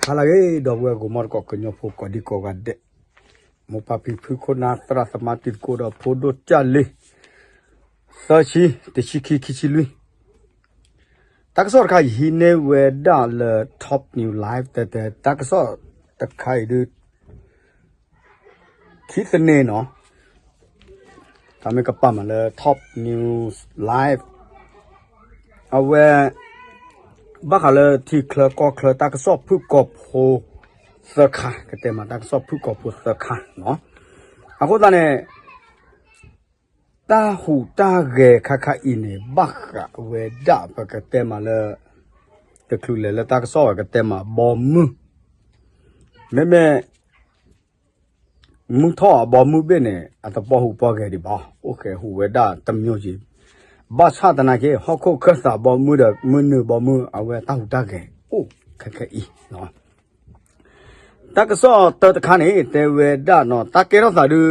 ဟါလၢအဂ့ၤ ဒီပုၢ်ဝဲၢ်ဂီၢ်မီတကိး ကညီဖိကိးဒံကိးဂၤဒဲး, မိၢ်ပၢ်ဖံဖု ခိၣ်နၢ်သရၣ်သမါ တံၤသကိးဒီးဖိဒိၣ်ကၢ်လံၤ, သၢဆံ, တဆံခံ ခံဆံလွံၢ်, တၢ်ကစီၣ်တခါအံၤ ဟံးန့ၢ်ဝဲဒၣ်လၢ Top News Live တဲတဲ တၢ်ကစီၣ်တခါအံၤဒုး ခံသန့နီၤ, တၢ်မ့ၢ်ကပာ်မးလၢ Top News Live အဝဲ ဘၣ်ဃးလၢထံချၢကီၢ်ချၢ တၢ်ကစီၣ်ဖုၣ်ကိာ်ဖိသၢခါ, ကတဲမးတၢ်ကစီၣ်ဖုၣ်ကိာ်ဖိသၢခါနီၤ, အဃိသတးန့ၣ် တၢ်ဟူးတၢ်ဂဲၤခါခါအံၤန့ၣ် ဘၣ်ဃးဝဲဒၣ်ပကတဲမးလၢ တချုးလဲၤလၢတၢ်ကစီၣ်ဘၣ် ကတဲမးဘီမုၢ်, မ့မ့ၢ် မုၢ်ထီၣ်အဘီမုၢ်ဘ့ၣ်န့ၣ် အတပီၢ်ဟူးပီၢ်ဂဲၤဒံးဘၣ်, အိၣ်ဃဲၤဟူးဝဲဒၣ်တမျိုးက့ၤ, ဘၣ်ဆၣ်သနာ်က့ ဟီၣ်ခိၣ်ခၢၣ်သးဘီမုၢ်ဒီး မုၢ်နုာ်ဘီမုၢ် အဝဲတၢ်ဟူးတၢ်ဂဲၤအိၣ်ခဲခဲအံၤ တၢ်ကစီၣ်တၢတခါန့ၣ် တဲဝဲဒၣ်နီၤ တၢ်ကဲထီၣ်သးဒုး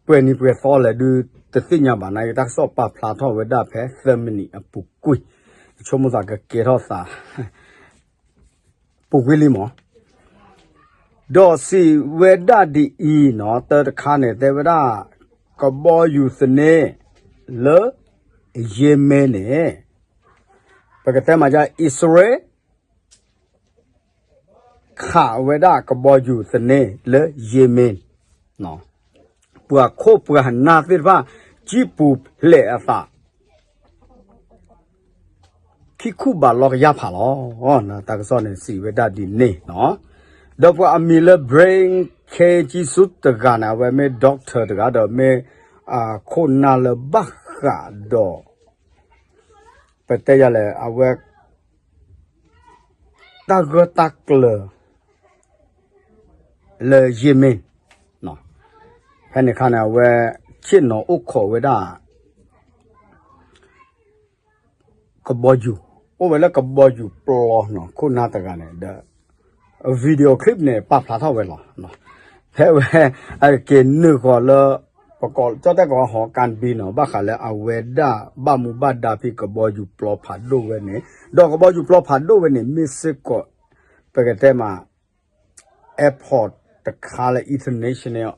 ပှဲၤနံၤပှဲၤသီလဲၣ်ဒုး တသ့ၣ်ညါဘၣ်နာ်က့ တၢ်ကစီၣ်ပာ်ဖျါထီၣ်ဝဲဒၣ်ဖဲသၢမံးနံးအပူၤကွံာ်, ဆိကမိၣ်သးကကဲထီၣ်သး ပူၤကွံာ်လံမး, ဒီးစံးဝဲဒၣ်ဒ်အံၤနီၤ တၢတခါန့ၣ် တဲဝဲဒၣ် ကဘီယူၤသန့လၢ ယ့မ့ၢ်န့ၣ် ပကတဲမးဒ်အံၤ အံၣ်စရ့လး ခးဝဲဒၣ်ကဘီယူၤသန့လၢယ့မ့ၢ်, ပှၤခိၣ်ပှၤနၢ်သ့ၣ်တဖၣ် ကံၣ်ပူၤဖျဲးအသး ခံခူၣ်ဘးလီကယၢ်ဖးလီၤ. တၢ်ကစီၣ်န့ၣ်စံးဝဲဒၣ်ဒ်န့ၣ်နီၤ, ဒီးပှၤအမံၤလၢ Brian K ကံဆူတဂၤန့ၣ် အဝဲမ့ၢ် doctor တဂၤဒီးမ့ၢ် ခိၣ်နၢ်လၢဘၣ်ဃးဒီး ပတဲယၤလဲၣ် အဝဲ တၢ်ဂၢၢ်တၢ်ကျၢၤ လၢယ့မ့ၢ်, ဖဲန့ၣ်အခါန့ၣ် အဝဲ ဆ့ၣ်နီၤအိၣ်ခိးဝဲဒၣ် ကဘီယူၤ, အိၣ်ဝဲလၢကဘီယူၤပျီနီၤ ခိၣ်နၢ်တဂၤန့ၣ်ဒီး video clip န့ၣ် ပာ်ဖျါထီၣ်ဝဲလီၤ. ဖဲဝဲ အက့ၤနုာ်ဃီၤလၢ ပကိးကၠီၣ်တဲၣ်ကိးဟီၣ်ကၣ်ဘံနီၤ ဘၣ်ဃးလၢအဝဲဒၣ်ဘၣ်မူဘၣ်ဒါဖဲကဘီယူၤပျီဖးဒိၣ်ဝဲန့ၣ်, ဒီးကဘီယူၤပျီဖးဒိၣ်ဝဲန့ၣ် မ့ၢ်စ့ၢ်ကီး ပကတဲမး airport တခါလၢ international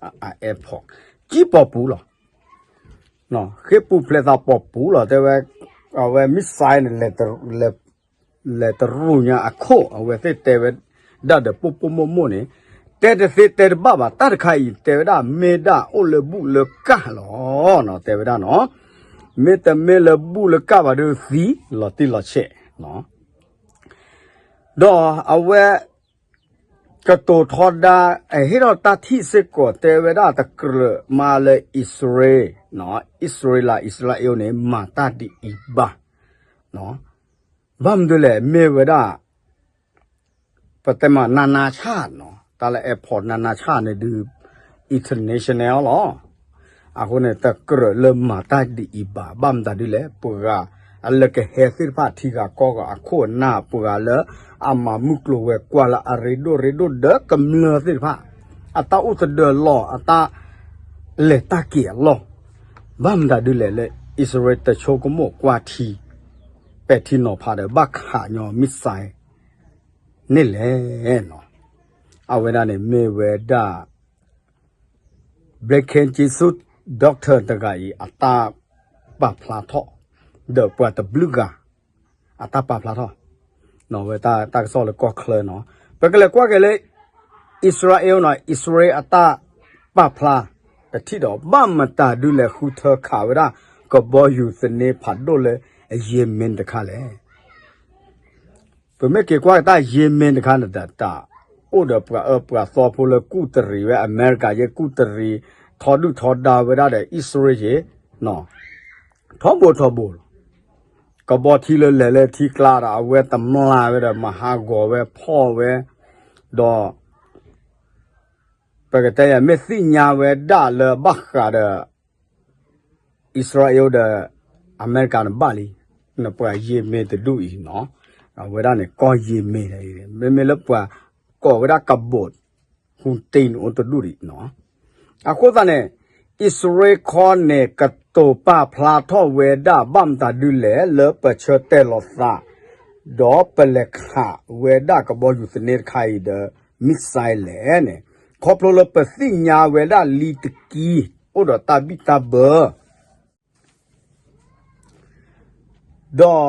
airport ကံၣ်ပီၤပူၤလီၤ. ဃ့ၢ်ပူၤဖျဲးသးပီၤပူၤလီၤ တဲဝဲ, အဝဲ missile န့ၣ် လဲၤတရူၢ်ညါအခိၣ် အဝဲသ့ၣ်တဲဝဲဒၣ်ဒီးပိာ်ပိာ်မိၣ်မိၣ်န့ၣ်, တဲတသ့တဲတဘၣ်ဘၣ် တၢ်တခါအံၤ တဲဝဲဒၣ် မ့ၢ်ဒၣ်အိၣ်လၢဘူၣ်လၢကၢ်လီၤ, တဲဝဲဒၣ်နီၤ, မ့တမ့ၢ်လၢဘူၣ်လၢကၢ်ဘၣ်ဒီးသံလီၤတံၢ်လီၤဆဲး ဒီးအဝဲ ကတိၤထီဒါ အဟ့ၣ်ထီၣ်တၢ်ထံၣ်စ့ၢ်ကီး တဲဝဲဒၣ်တကြၢးမးလၢအံၣ်စရ့လး, အံၣ်စရ့လး အံၣ်စရ့လးန့ၣ် မၤတၢ်ဒ်အံၤဘၣ်, ဘၣ်မနုၤလဲၣ် မ့ၢ်ဝဲဒၣ် ပတဲမး နးနးဆၣ်နီၤ တၢ်လၢ airport နးနးဆၣ်န့ၣ်ဒုး international လီၤ. အဃိန့ၣ် တကြၢးလၢမၤတၢ်ဒ်အံၤဘၣ် ဘၣ်မတၤဒ်လဲၣ် ပှၤအလၢကဟဲသ့ၣ်တဖၣ် ထံဂၤကီၢ်ဂၤအခိၣ်အနၢ် ပှၤလၢအမၤမုၢ်ကျိၤဝဲၤကွာ်လၢအရ့ဒိၣ်ရ့ဒိၣ်ဒီးကမျၢၢ်သ့ၣ်တဖၣ် အတၢ်အိၣ်သဒၢလီၢ် အတၢ်လဲၤတၢ်က့ၤအလီၢ်, ဘၣ်မတၤဒ်လဲၣ်လၢ အံၣ်စရ့လးတဆိကမိၣ်ကွၢ်ထံ ပဲာ်ထံနီၤဖးဒီး ဘၣ်ခးညီ missile န့ၣ်လဲၣ်နီၤ. အဝဲဒၣ်န့ၣ်မ့ၢ်ဝဲဒၣ် Blinken က့ဆူ doctor တဂၤအံၤ အတၢ်ပာ်ဖျါထီၣ် ဒီးပှၤတဘျုးဂၤ အတၢ်ပာ်ဖျါထီၣ် ဝဲတၢ်ကစီၣ်လၢကီၢ်ချၢနီၤ. ပကလဲၤကွၢ်က့ၤလၢ အံၣ်စရ့လးနီၤ အံၣ်စရ့လးအတၢ်ပာ်ဖျါ တထံၣ်ဒီး ဘၣ်မတၤဒုးလဲၣ် ဃုထၢခးဝဲဒၣ် ကဘီယူၤသန့ဖးဒိၣ်လၢ ယ့မ့ၢ်တခါလဲၣ်. ပမ့ၢ်က့ၤကွၢ်တၢ်ယ့မ့ၢ်တခါန့ၣ် တၢ်အိၣ်ဒီးပှၤအၢပှၤသီဖိလၢကူၣ်တရံးဝဲ အမဲရကၤ ယဲၢ်ကူၣ်တရံး ထီဒုၣ်ထီဒါဝဲဒၣ်ဒီး အံၣ်စရ့လးယ့ၢ် ထီဘိထီဘိလီၤ. ကဘီထံလၢလဲၤလၢထံကျါဒီး အဝဲတမျၢ်ဝဲဒီး မၤဟးဂီၤဝဲဖီၣ်ဝဲ ဒီး ပကတဲယၤ မ့ၢ်သ့ၣ်ညါဝဲဒၣ်လၢဘၣ်ဃးဒီး အံၣ်စရ့လးဒီး အမဲရကၤန့ၣ်ဘၣ်လံ, နပှၤယ့မ့ၢ်တဒူၣ်အံၤနီၤ, အဝဲဒၣ်န့ၣ် ကီၢ်ယ့မ့ၢ် မ့မ့ၢ်လၢပှၤကိးဝဲဒၣ်ကဘိး ဟူတ့ၢ်န့ၣ်အိၣ်တဒူၣ်ဒံးနီၤ. အဃိသတးန့ၣ် အံၣ်စရ့လးခီန့ၣ် ကတိၤပာ်ဖျါထီၣ်ဝဲဒၣ် ဘၣ်မတၤဒုးလဲၣ် လၢပဆၢတဲာ်လီၤသး ဒီးပလဲၤခးဝဲဒၣ်ကဘီယူၤသန့တခါအံၤဒီး missile လဲၣ်န့ၣ် ခီဖျိလၢပသ့ၣ်ညါဝဲဒၣ်လံတကံ အိၣ်ဒီးတၢ်ဘံၣ်တၢ်ဘၢ ဒီး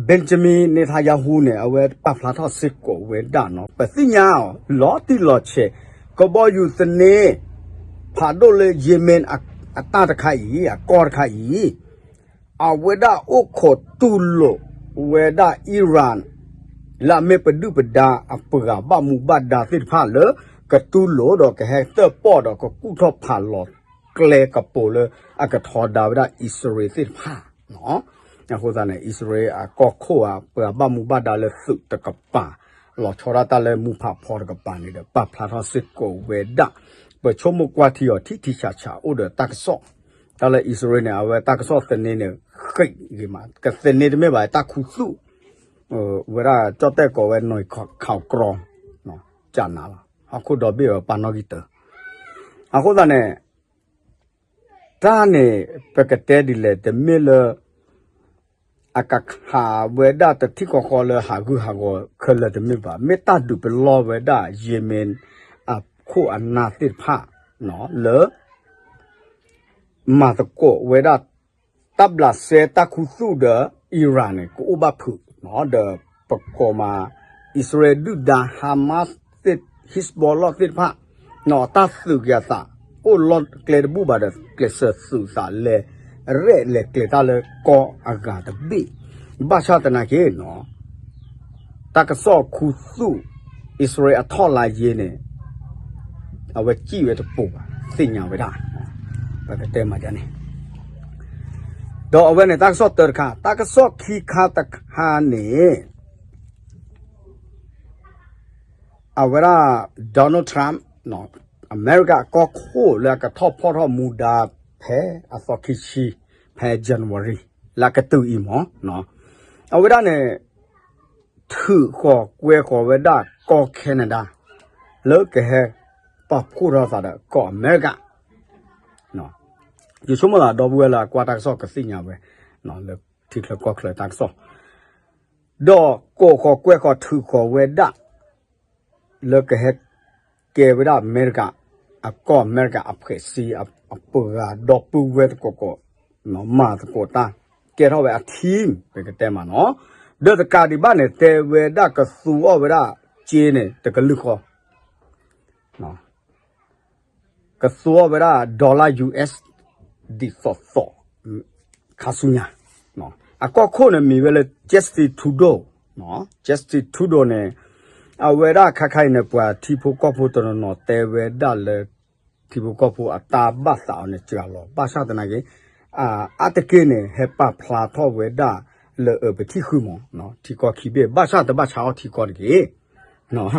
Benjamin Netanyahu န့ၣ် အဝဲပာ်ဖျါထီၣ်စ့ၢ်ကီးဝဲဒၣ်နီၤ ပသ့ၣ်ညါအီၤ လီၤတံၢ်လီၤဆဲး ကဘီယူၤသန့ ဖးဒိၣ်လၢ Yemen အတၢ်တခါအံၤ အကီၢ်တခါအံၤ အဝဲဒၣ်အိၣ်ခိးတူၢ်လိာ်ဝဲဒၣ် Iran လၢအမ့ၢ်ပဒုၣ်ပဒါအပှၤဘၣ်မူဘၣ်ဒါသ့ၣ်တဖၣ်လၢ ကတူၢ်လိာ်ဒီးကဟဲတၢၣ်ပီၣ်ဒီးကကူၣ်ထီၣ်ဖးလီၤကျဲကပိာ်လၢအကထီဒါဝဲဒၣ်အံၣ်စရ့လးသ့ၣ်တဖၣ် အဃိသတးန့ၣ် အံၣ်စရ့လးအကီၢ်ခိၣ်အပှၤဘၣ်မူဘၣ်ဒါလၢသုးတကပၤ လီၤဆီဒၣ်တၢ်လၢမူဖးဖီတကပၤန့ၣ်ဒီး ပာ်ဖျါထီၣ်စ့ၢ်ကီးဝဲဒၣ် ပဆိကမိၣ်ကွၢ်ထံအီၤထံထံဆးဆးအိၣ်ဒီးတၢ်ကစီၣ် တၢ်လၢအံၣ်စရ့လးန့ၣ် အဝဲတၢ်ကစီၣ်သန့န့ၣ် ဃ့ၢ်ဂ့ၤမး ကသန့တမ့ၢ်ဘၣ် တၢ်ခူသူၣ် ဝဲဒၣ်ကၠီၣ်တဲၣ်ကိးဝဲ နီၢ်ခီၣ်ကရီ ကနၤလီၤ ဟီၣ်ခိၣ်ဒီဘ့ၣ်အပၢ်နီၣ်ဂံၢ်တၢ အဃိသတးန့ၣ် တၢ်န့ၣ် ပကတဲဒ်လဲၣ် တမ့ၢ်လၢ အကခးဝဲဒၣ်တထံၣ်ဃီဃီလၢဟးဂူာ်ဟးဂီၤခဲလၢာ်တမ့ၢ်ဘၣ် မ့ၢ်တၢ်ဒုးပလီၢ်ဝဲဒၣ် Yemen အခိၣ်အနၢ်သ့ၣ်တဖၣ် လၢ မၤသကိးဝဲဒၣ် တၢ်ဘျးစဲတၢ်ခူသူၣ်ဒီး Iran န့ၣ် ကအိၣ်ဘၣ်ဖုး ဒီးပကိးမး အံၣ်စရ့လးဒုၣ်ဒါ Hamas သ့ၣ် Hezbollah သ့ၣ်တဖၣ် တၢ်သုးက့ၤအသး အိၣ်လီၢ်ကျဲတဘူၣ်ဘၣ်ဒီး ကျဲးစၢးသုးသးလဲၤ ရဲၣ်လဲၤကျဲၤတၢ်လၢကီၢ်အဂၤတဘ့ၣ် ဘၣ်ဆၣ်သနာ်က့ တၢ်ကစီၣ်ခူသူၣ် အံၣ်စရ့လးအထီၣ်လါယ့န့ၣ် အဝဲစံၣ်ဝဲတပိာ်ဘၣ် သ့ၣ်ညါဝဲဒၣ် ပကတဲမးဒ်န့ၣ် ဒီးအဝဲန့ၣ် တၢ်ကစီၣ်တၢတခါ တၢ်ကစီၣ်ခံခါတခါန့ၣ် အဝဲဒၣ် Donald Trump အမဲရကၤအကီၢ်ခိၣ်လၢအကထီၣ်ဖီၣ်ထီၣ်မူဒါဖဲအသီခံဆံ ဖဲ January လၢကတုၤအံၤမး အဝဲဒၣ်န့ၣ် ထုးဃီၤကွဲဃီၤဝဲဒၣ်ကီၢ် Canada လၢကဟဲပာ်ဖှိၣ်ထီၣ်သးဒီးကီၢ်အမဲရကၤ ယဆိကမိၣ်သးဒီပုၢ်ဝဲၢ်လၢအကွၢ်တၢ်ကစီၣ်ကသ့ၣ်ညါဝဲ လၢထံချၢကီၢ်ချၢတၢ်ကစီၣ် ဒီးကိးဃီၤကွဲဃီၤထုးဃီၤဝဲဒၣ် လၢကဟဲကဲဝဲဒၣ်အမဲရကၤ အကီၢ်အမဲရကၤအဖှဲးစ့ အပှၤဒီပုၢ်ဝဲၢ်တကိးကိး မၤသကိးတၢ် ကဲထီၣ်ဝဲအ team ပကတဲမးနီၤ ဒီးတကးဒံးဘၣ်န့ၣ် တဲဝဲဒၣ်ကသူအီၣ်ဝဲဒၣ်စ့န့ၣ် တကလုာ်ဃီ ကသူအီၣ်ဝဲဒၣ် dollar U S ဒ်သိးသိး ခါဆူညါ အကီၢ်ခိၣ်န့ၣ်မ့ၢ်ဝဲလၢ Justin Trudeau Justin Trudeau န့ၣ် အဝဲဒၣ်ခါခါအံၤန့ၣ် ပှၤထံဖိကီၢ်ဖိတနီၤနီၤတဲဝဲဒၣ်လၢ ထံဖိကီၢ်ဖိအတၢ်ဘၣ်သးအီၤန့ၣ်စှၤလီၤ ဘၣ်ဆၣ်သနာ်က့ အါတက့ၢ်န့ၣ် ဟဲပာ်ဖျါထီၣ်ဝဲဒၣ်လၢအပထံၣ်ဃုာ်မး ထံကီၢ်ခံဘ့ၣ် ဘၣ်ဆၣ်တဘၣ်ဆါအီၣ်ထံကီၢ်တဂ့ၤ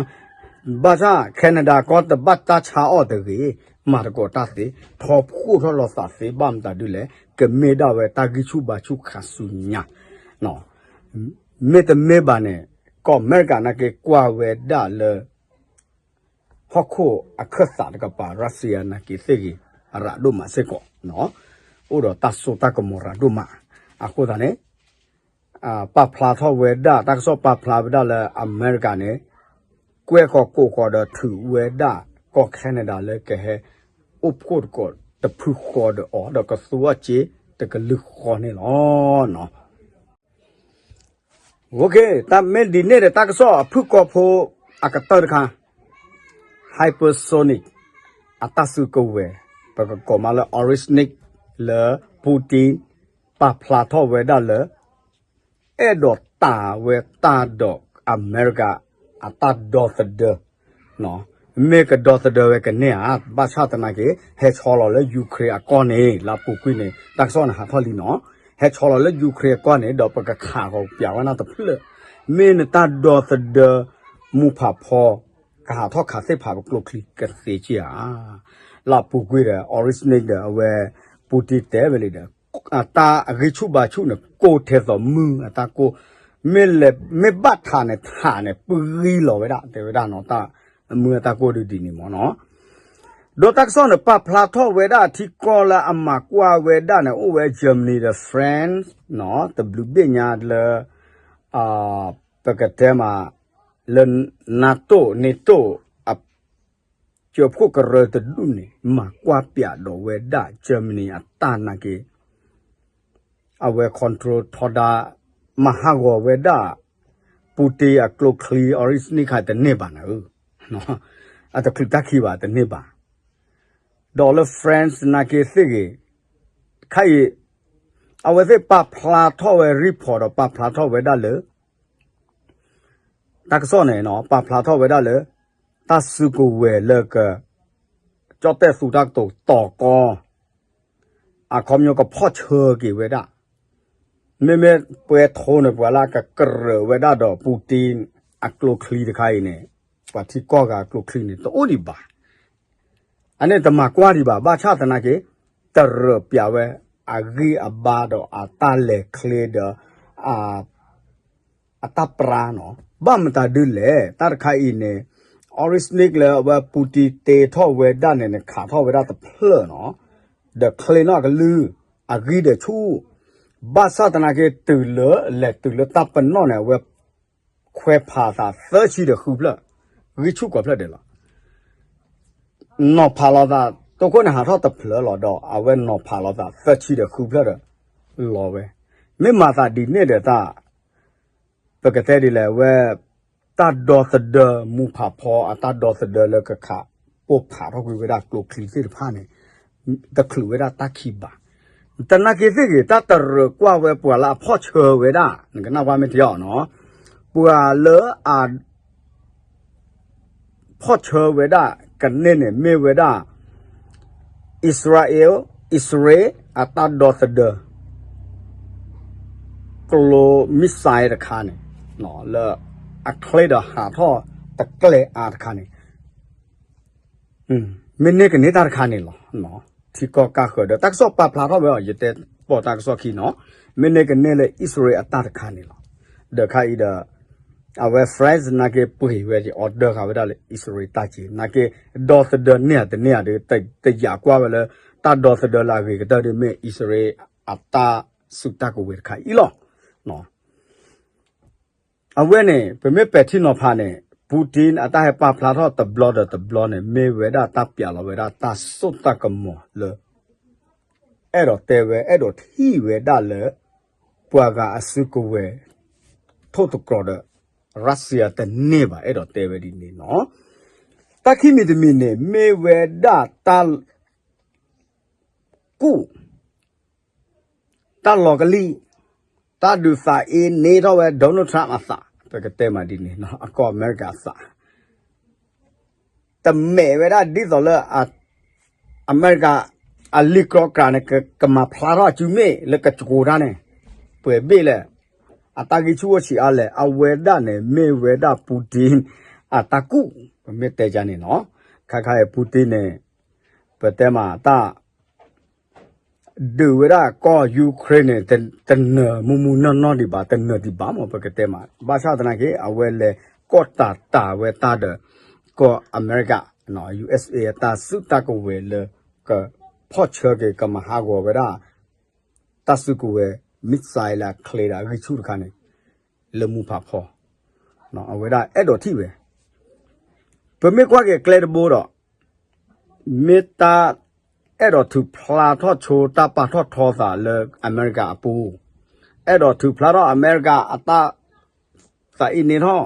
ဘၣ်ဆၣ် Canada ကီၢ်တဘၣ်တၢ်ဆါအီၣ်တဂ့ၤ မၤသကိးတၢ်သ့ ထီဖှိၣ်ထီၣ်လိာ်သးသ့ ဘၣ်မတၤဒ်လဲၣ် ကမ့ၢ်ဒၣ်ဝဲတၢ်ဂံၢ်ဆူၣ်ဘါဆူၣ်ခါဆူညါ မ့တမ့ၢ်ဘၣ်န့ၣ် ကီၢ်အမဲရကၤနာ်က့ကွၢ်ဝဲဒၣ်လၢ ဟီၣ်ခိၣ်အခၢၣ်သးတကပၤ Russia နာ်က့သ့ၣ်ဂ့ၤ အရၤဒိၣ်မးစ့ၢ်ကီး အိၣ်ဒီးတၢ်စိတၢ်ကမီၤရၤဒိၣ်မး အဃိသတးန့ၣ် ပာ်ဖျါထီၣ်ဝဲဒၣ် တၢ်ကစီၣ်ပာ်ဖျါဝဲဒၣ်လၢအမဲရကၤန့ၣ် ကွဲဃီၤကိးဃီၤဒီးထုးဝဲဒၣ်ကီၢ် Canada လၢကဟဲ အိၣ်ဖှိၣ်သကိးတဖုဃီဒီးအီၤ ဒီးကသူအီၣ်စ့တကလုာ်ဃီန့ၣ်လီၤ. တၢ်မ့ၢ်ဒ်န့ၣ်ဒီး တၢ်ကစီၣ်အဖုၣ်ကိာ်ဖိအကတၢၢ်တခါ hypersonic အတၢ်စုကဝဲၤ ပကကိးမးလၢ Oreshnik လၢ Putin ပာ်ဖျါထီၣ်ဝဲဒၣ်လၢ အဲၣ်ဒိးတာ်ဝဲတၢ်ဒီးအမဲရကၤအတၢ်ဒီသဒၢ မ့ၢ်ကဒီသဒၢဝဲကန့ၢ်ဧါ ဘၣ်ဆၣ်သနာ်က့ ဟဲဆီလီၤလၢ Ukraine အကီၢ်န့ၣ် လၢအပူၤကွံာ်န့ၣ် တၢ်ကစီၣ်န့ၣ်ဟးထီၣ်လံနီၤ ဟဲဆီလီၤလၢ Ukraine အကီၢ်န့ၣ် ဒီးပကခးဃီၤပျးဝဲနၢ်တဖျၢၣ် မ့ၢ်နတၢ်ဒီသဒၢ မူဖးဖီ ကဟးထီၣ်ခးသ့ၣ်ဖးပကျိချံကသ့က့ၢ်ဧါ လၢအပူၤကွံာ်ဒီး Oreshnik ဒီးအဝဲ Putin တဲဝဲလံဒီး အတၢ်အဂံၢ်ဆူၣ်ဘါဆူၣ်န့ၣ် ကိၢ်ထဲသိးမုၢ်အတၢ်ကိၢ် မ့ၢ်လဲၤ မ့ၢ်ဘၣ်ထးန့ၣ် ထးန့ၣ် ပဂံၢ်လီၤဝဲဒၣ် တဲဝဲဒၣ်နီၤ တၢ်မုၢ်အတၢ်ကိၢ်ဒ်ဒ်န့ၣ်မ့ၢ်နီၤ ဒီးတၢ်ကစီၣ်န့ၣ် ပာ်ဖျါထီၣ်ဝဲဒၣ်ထံကီၢ်လၢအမၤကွၢ်ဝဲဒၣ်န့ၣ် အိၣ်ဝဲ Germany ဒီး France နီၤ တဘျုးဘ့ၣ်ညါလၢ ပကတဲမး လၢ NATO NATO အ ကၠၢဖှိၣ်ကရၢတဒူၣ်န့ၣ် မၤကွၢ်ပၠးဒီးဝဲဒၣ် Germany အတၢ်နာ်က့ အဝဲ control ထီဒါ မၤဟးဂီၤဝဲဒၣ် Putin အကျိချံ အ origin ခါတန့ၢ်ဘၣ်နဧၢ, အတချုးတၢ်ခံဘၣ်တန့ၢ်ဘၣ်, ဒီးလၢ France နာ်က့သ့ၣ်ဂ့ၤ, ခါအံၤ အဝဲသ့ၣ်ပာ်ဖျါထီၣ်ဝဲ report ဒီးပာ်ဖျါထီၣ်ဝဲဒၣ်လၢ တၢ်ကစီၣ်န့ၣ်နီၤ ပာ်ဖျါထီၣ်ဝဲဒၣ်လၢ တၢ်စုကဝဲၤလၢက ကၠီၣ်တဲၣ်သူတၢ်ကတိၤတီၤကီ အခီပညီကဖီၣ်ဆၢက့ၤဝဲဒၣ်, မ့မ့ၢ်ပှဲၤထိန့ၣ် ပှၤလၢကကရၢဝဲဒၣ်ဒီး Putin အကျိချံတခါအံၤန့ၣ် ပှၤထံကီၢ်ဂၤအကျိချံန့ၣ် တအိၣ်ဒံးဘၣ်. အန့ၣ်တမၤကွၢ်ဒံးဘၣ် ဘၣ်ဆၣ်သနာ်က့ တရၢပၠးဝဲ အဂံၢ်အဘါဒီးအတၢ်လဲၤချ့ဒီး အတၢ်ပြါနီၤ. ဘၣ်မတၤဒုလဲၣ် တၢ်တခါအံၤန့ၣ် origin လၢအဝဲ Putin တ့ထီၣ်ဝဲဒၣ်န့ၣ်န့ၣ် ခးထီၣ်ဝဲဒၣ်တဖျၢၣ်နီၤ, ဒီးချ့နီၣ်အကလုၢ် အဂံၢ်ဒီးဆူၣ်, ဘၣ်ဆၣ်သနာ်က့ တုၤလၢလဲၤတုၤလၢတၢ်ပနီၣ်န့ၣ် အဝဲ ခွဲးဖးသးသၢဆံဒီးဃုဖျၢၣ်, ဂံၢ်ဆူၣ်ကိးဖျၢၣ်ဒဲးလီၤ. နီၤဖးလီၤသး တိခိၣ်န့ၣ်ဟးထီၣ်တဖျၢၣ်လီၤဒီး အဝဲနီၤဖးလီၤသးသၢဆံဒီးဃုဖျၢၣ်ဒီး လီၤဝဲ, မ့ၢ်မၤသးဒ်န့ၣ်ဒီးတၢ် ပကတဲဒ်လဲၣ်ဝဲ တၢ်ဒီသဒၢမူဖးဖီ အတၢ်ဒီသဒၢလၢကခးပိၢ်ဖးထီၣ်ကွံာ်ဝဲဒၣ်ကျိချံသ့ၣ်တဖၣ်န့ၣ် တချုးဝဲဒၣ်တၢ်ခံဘၣ်. သနာ်က့သ့ၣ်ဂ့ၤ တၢ်တရၢကွၢ်ဝဲပှၤလၢအဖီၣ်ဆၢဝဲဒၣ် နကနၣ်ဝါမ့ၢ်တယီနီၤ, ပှၤလၢအ ဖီၣ်ဆၢဝဲဒၣ်ကန့ၢ်န့ၣ် မ့ၢ်ဝဲဒၣ် အံၣ်စရ့လး, အံၣ်စရ့လး အတၢ်ဒီသဒၢ ကျိ missile တခါန့ၣ် လၢအချ့ဒီးဟးထီၣ်တကျဲအါတခါန့ၣ် မ့ၢ်န့ၢ်ကန့ၢ်တၢ်တခါန့ၣ်လီၤ. ထံကီၢ်ကၢ်ဃၢၤဒီး တၢ်ကစီၣ်ပာ်ဖျါထီၣ်ဝဲအီၤ ယတဲပိာ်တၢ်ကစီၣ်ခံနီၤ, မ့ၢ်န့ၢ်ကန့ၢ်လၢအံၣ်စရ့လးအတၢ်တခါန့ၣ်လီၤ. ဒီးခါအံၤဒီး အဝဲ France နာ်က့ပှ့ၤဝဲ order ဃာ်ဝဲဒၣ်လၢအံၣ်စရ့လးတၢ်က့ၤ နာ်က့ ဒီသဒၢန့ၢ်အတန့ၢ်ဧါဒီး တယာ်ကွၢ်ဝဲလၢ တၢ်ဒီသဒၢလၢအဂ့ၤကတၢၢ်ဒီး မ့ၢ်အံၣ်စရ့လးအတၢ်စုတၢ်ကဝဲၤတခါအံၤလီၤ. အဝဲန့ၣ် ပမ့ၢ်ပဲာ်ထံနီၤဖးန့ၣ် Putin အတၢ်ဟဲပာ်ဖျါထီၣ်တဘျီဒီးတဘျီန့ၣ် မ့ၢ်ဝဲဒၣ်တၢ်ပျးလီၤဝဲဒၣ်တၢ်စိတၢ်ကမီၤလၢ အဲၣ်ဒိးတဲဝဲ အဲၣ်ဒိးထံၣ်ဝဲဒၣ်လၢ ပှၤဂၤအစုကဝဲၤ ထိၣ်သတြီၤဒီး Russia တန့ၢ်ဘၣ် အဲၣ်ဒိးတဲဝဲဒ်န့ၣ်နီၤ. တၢ်ခံမံၤတမံၤန့ၣ် မ့ၢ်ဝဲဒၣ်တၢ်ကူၣ် တၢ်လီၤကလံၣ်, တၢ်ဒုးသးအ့န့ထီၣ်ဝဲ Donald Trump အသး ပကတဲမးဒ်န့ၣ် အကီၢ်အမဲရကၤအသး တမဲာ်ဝဲဒၣ်ဒ်သိးလၢ အမဲရကၤ အလံာ်ကြီကြာ်န့ၣ် ကမၤဖျါထီၣ်အစုမ့ၣ်လၢကစကိးတၢ်န့ၣ် ပှဲၤဘ့ၣ်လဲၣ်, အတၢ်ဂံၢ်ဆူၣ်အိၣ်ဆံးအါလဲၣ်, အဝဲဒၣ်န့ၣ် မ့ၢ်ဝဲဒၣ် Putin အတၢ်ကူၣ် ပမ့ၢ်တဲကန့ၣ်နီၤ. ခါခါအံၤ Putin န့ၣ် ပတဲမးတၢ် ဒုးဝဲဒၣ်ကီၢ် Ukraine န့ၣ် တနၢၤမူမူနီၢ်နီၢ်ဒံးဘၣ်, တနၢၤဒံးဘၣ်မး ပကတဲမး, ဘၣ်ဆၣ်သနာ်က့ အဝဲလဲၤကီၢ်တၢ်တၢ်ဝဲတၢ်ဒီး ကီၢ်အမဲရကၤ USA အတၢ်စုတၢ်ကဝဲၤလၢ ကဖီၣ်ဆၢက့ၤ ကမၤဟးဂီၤဝဲဒၣ် တၢ်စုကဝဲၤ missile လၢအချ့ဒီးအဂံၢ်ဆူၣ်တခါန့ၣ် လၢမူဖးဖီ အဝဲဒၣ်အဲၣ်ဒိးထံၣ်ဝဲ, ပမ့ၢ်ကွၢ်က့ၤကျဲတဘိဒီး မ့ၢ်တၢ်အဲၣ်ဒိးထုးဖျါထီၣ်ဆိတၢ်ပာ်ထီၣ်ထီသးလၢအမဲရကၤအပူၤ, အဲၣ်ဒိးထုးဖျါထီၣ်အမဲရကၤအတၢ်သးအ့န့ထီၣ်,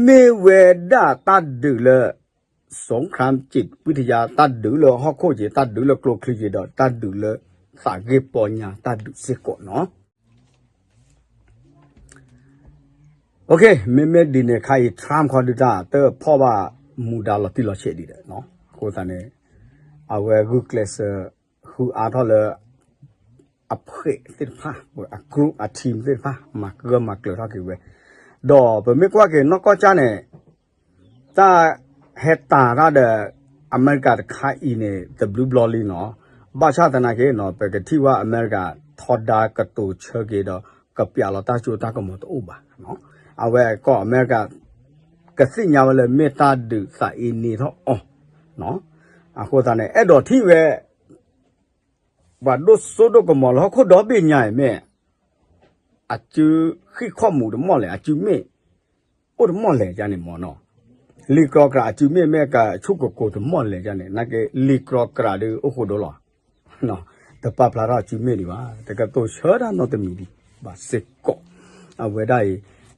မ့ၢ်ဝဲဒၣ်တၢ်ဒုးလၢ สงครามจิตวิทยา တၢ်ဒုးလၢဟီၣ်ခိၣ်က့ၤ တၢ်ဒုးလၢကျိချံက့ၤဒီး တၢ်ဒုးလၢသးဂ့ၢ်ပီညါ တၢ်ဒုးစ့ၢ်ကီးနီၤ. မ့မ့ၢ်ဒ်န့ၣ်ခါအံၤ Trump ခီဒုတၢ်တဖီၣ်ဘၣ်မူဒါလီၤတံၢ်လီၤဆဲးဒံးဒီး အဃိသတးန့ၣ် အဝဲဂုာ်ကျဲးစၢးဃုအါထီၣ်လၢ အဖှဲးသ့ၣ်တဖၣ် အ group အ team သ့ၣ်တဖၣ် မၤကၢမၤကျၢၤထီၣ်က့ၤဝဲ, ဒီးပမ့ၢ်ကွၢ်က့ၤနီၢ်ကီၢ်ကၠၢ်န့ၣ် တၢ်ဟဲတၢ်တၢ်ဒီး အမဲရကၤတခါအံၤန့ၣ် တဘျုးဘျီလံနီၤ, ဘၣ်ဆၣ်သနာ်က့နီၤ ပကထံၣ်ဝဲအမဲရကၤထီဒါကတိၤဆၢက့ၤဒီး ကပျးလီၤတၢ်စိတၢ်ကမီၤတအိၣ်ဘၣ်, အဝဲကီၢ်အမဲရကၤ ကသ့ၣ်ညါဝဲလၢမ့ၢ်တၢ်ဒုးသးအ့န့ထီၣ်အီၤ, အဃိသတးန့ၣ် အဲၣ်ဒိးထံၣ်ဝဲ ပှၤဒိၣ်စိဒိၣ်ကမီၤလၢဟီၣ်ခိၣ်ဒီဘ့ၣ်ညါအံၤမ့ၢ် အစုဃံၣ်ခီၣ်မူၤတမီၢ်လဲၣ်, အစုမ့ၣ်အိၣ်တမီၢ်လဲၣ်ဒ်န့ၣ်မ့ၢ်နီၤ. လံာ်ကြီကြးအစုမ့ၣ်မ့ၢ်ကဆူၣ်ကိၤကိၤတမီၢ်လဲၣ်ဒ်န့ၣ် နာ်က့ လံာ်ကြီကြးဒီးအိၣ်ဃိဒိလီၤ. တပာ်ဖျါထီၣ်အစုမ့ၣ်ဒံးဘၣ်, တကတိၤဆၢတၢ်နီတမံၤဒံးဘၣ်စ့ၢ်ကီး. အဝဲဒၣ်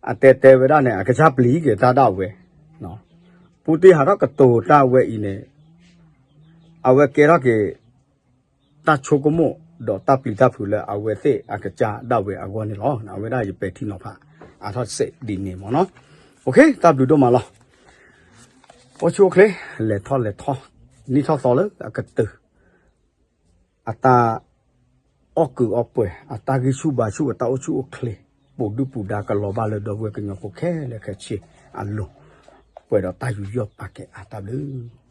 အံၤ အတဲတဲဝဲဒၣ်န့ၣ် အကစၢ်ပျံၤက့ၤတၢ်ဒၣ်ဝဲ ပူတ့ဟးထီၣ်ကတိၤတၢ်ဝဲအံၤန့ၣ် အဝဲကဲထီၣ်က့ၤ တၢ်ဆိကမိၣ် ဒီးတၢ်ပျံၤတၢ်ဖုးလၢအဝဲသ့ၣ်အကစၢ်ဒၣ်ဝဲအဂီၢ်န့ၣ်လီၤ. အဝဲဒၣ်ယပဲာ်ထံနီၤဖးအါထီၣ်စဲးဒ်န့ၣ်မ့ၢ်နီၤ. တၢ်ဘျုးဒိၣ်မးလီၤ. အိၣ်ဆူၣ်အိၣ်ချ့ လဲၤထီၣ်လဲၤထီ နံၣ်ထီၣ်သီလၢအကတၢၢ် အတၢ်အီၣ်ကုးအီပှဲၤ အတၢ်ဂံၢ်ဆူၣ်ဘါဆူၣ် အတၢ်အိၣ်ဆူၣ်အိၣ်ချ့ ပူၤဒုၣ်ပူၤဒါကလီၤဘၣ်လၢဒီပုၢ်ဝဲၢ်ကညီဖိခဲလၢာ်ခဲဆ့အလိၤ ပှဲၤဒီးတၢ်ယူးယီၣ်ပာ်ကဲအါတၢ်ဘျုး